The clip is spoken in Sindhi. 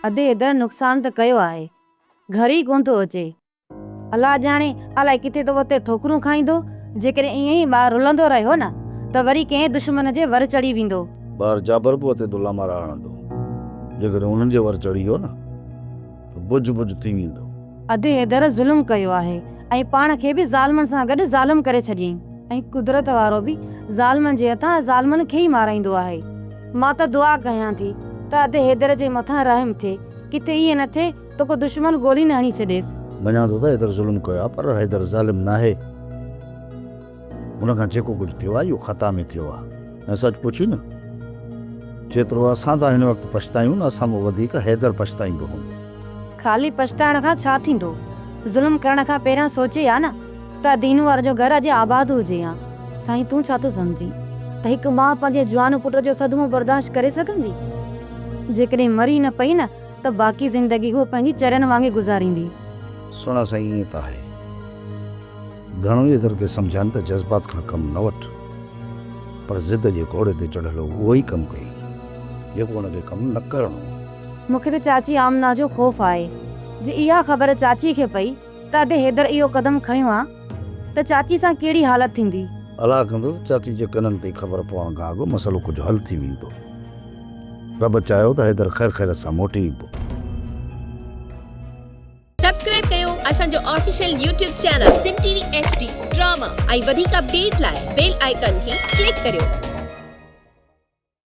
ادي حيدر نقصان ته ڪيو آهي. گهر ئي ڪونه ٿو اچي. الله ڄاڻي الائي ڪٿي ٿو وتي ٺوڪرون کائيندو. جيڪڏهن ائين ئي ٻاهر رلندو رهيو نه ته وري ڪنهن دشمن جي ور چڙهي ويندو. ٻاهر جابر به وتي ٿو لامارا هڻندو. جيڪڏهن انهن جي ور چڙهي ويو نه ته بجهه بجهه ٿي ويندو. ادي حيدر ظلم ڪيو آهي ۽ پاڻ کي به ظالمن سان گڏ ظالم ڪري ڇڏيائين ۽ قدرت وارو به ظالمن جي هٿان ظالمن کي ئي مارائيندو آهي. مان ته دعا ڪيان ٿي ته ادي حيدر جي مٿان رحم ٿئي، ڪٿي ائين نه ٿئي ته ڪو دشمن گولي نه هڻي ڇڏيس. مڃان ٿو ته حيدر ظلم ڪيو آهي پر حيدر ظالم ناهي. هن کان جيڪو ڪجهه ٿيو آهي اهو خطا ۾ ٿيو آهي ۽ سچ پڇين نه جيترو اسان ٿا هن وقت پڇتايون نه اسان کان وڌيڪ حيدر پڇتائيندو هوندو. خالي پڇتائڻ کان ڇا ٿيندو؟ ظلم ڪرڻ کان پهريان سوچي ها نه ته دينو وارن جو گهر اڄ آباد هجي ها. سائين تون ڇا ٿو سمجهين ته هڪ ماء پنهنجي جوان پٽ جو صدمو برداشت ڪري سگهندي؟ جيڪڏهن مري نه پئي نه ته باقي زندگي هوء پنهنجي چرين وانگي گذاريندي. سهڻا سائين ائين ته آهي. گهڻو ئي اڌر کي سمجهائن ته جذبات کان ڪم نه وٺ، پر ضد جي گهوڙي تي چڙهيل هو اهو ئي ڪم ڪيائين، جيڪو هن کي ڪم نه ڪرڻو هو. مون کي ته چاچي آمنه جو خوف آهي. جي اها خبر چاچي کي پئي ته ادي حيدر اهو قدم کنيو آ ته چاچي سان ڪهڙي حالت ٿيندي. الله ڪندو ته چاچي جي ڪنن تائين خبر پوڻ کان اڳ مسئلو ڪجهه حل ٿي ويندو. رب چاهيو ته حيدر خير خيريت سان موٽي ايندو. سبسڪرائب ڪيو اسان جو official YouTube channel Sindh T V H D drama ۽ وڌيڪ اپڊيٽ لاء بيل آئيڪان کي ڪلڪ ڪريو.